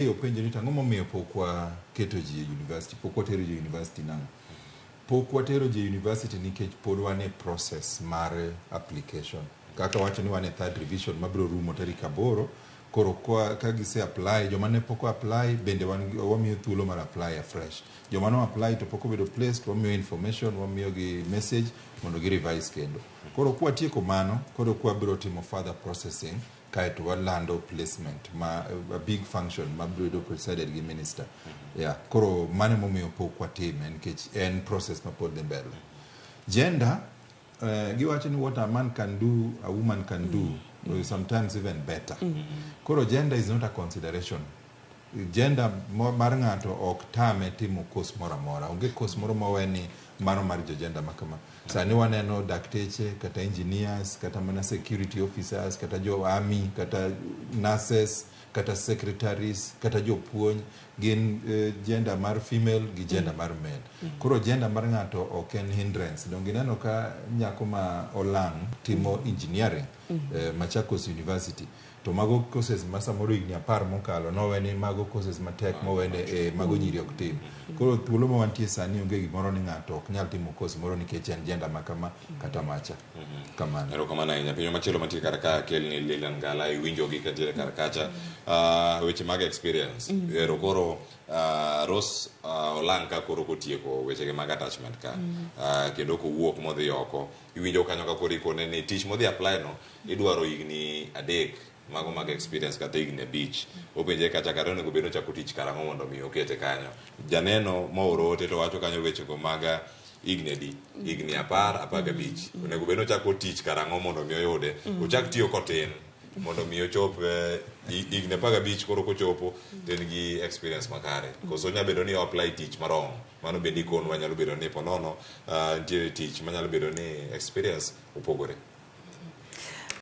Openjo ni to ang'o momiyo pok waketo ji e university, pok watero ji e university nang'o? Pok watero ji e university nikech pod wan e process mar application. Kaka wacho ni wan e third revision mabiro rumo tarik 8, koro ka gise apply, joma ne pok o apply bende wan wamiyo thuolo mar apply afresh. Joma no apply to pok obedo placed, wamiyo information, wamiyo gi message mondo gi revise kendo. Koro kwatieko mano, koro kwabiro timo further processing kaeto walando placement ma a big function ma biro bedo presided gi minister. Yeah, koro mano emomiyo pok watime nikech en process ma pod dhi mbele. Gender, giwacho ni what a man can do, a woman can do, sometimes even better. Koro gender is not a consideration. Gender mar ng'ato ok tame timo course moro amora. Onge course moro mowe ni mano mar jo gender ma kama. Sani waneno dakteche, kata engineers, kata mana security officers, kata jo army, kata nurses, kata secretaries, kata jopuonj gin gender mar female gi gender mar male. Koro gender mar ng'ato ok en hindrance. Donge ineno ka nyako ma olang' timo engineering Machakos University, to mago courses ma samoro higni 10 mokalo nowe ni mago courses matek mowe ni mago nyiri ok tim. Koro thuolo ma wantie sani onge gimoro ni ng'ato ok nyal timo course moro nikech en gender ma kama kata macha. Kamano. Erokamano ahinya. Penjo machielo mantie kar ka kelni Lilian Ngala iwinjogi kantiere kar kacha. Weche mag experience. Ero koro Rose Olang' ka koro kotieko wechege mag attachment ka. Kendo kowuok modhi oko. Iwinjo kanyo ka koro ikone ni tich modhi apply no idwaro higni 3 mago mag experience kata higni 5. Openje kacha kare onego bed ni ochako tich karang'o mondo mi okete kanyo. Janeno mooro ote to wacho kanyo wechego mag higni adi? Higni 10, 15. Onego bed ni ochako tich karang'o mondo mi oyude. Ochak tiyo kotin mondo mi ochop higni 15 koro kochopo to en gi experience makare. Koso nyalo bedo ni o apply tich marom. Mano bende ikonwa nyalo bedo ni ponono nitiere tich manyalo bedo ni experience opogore.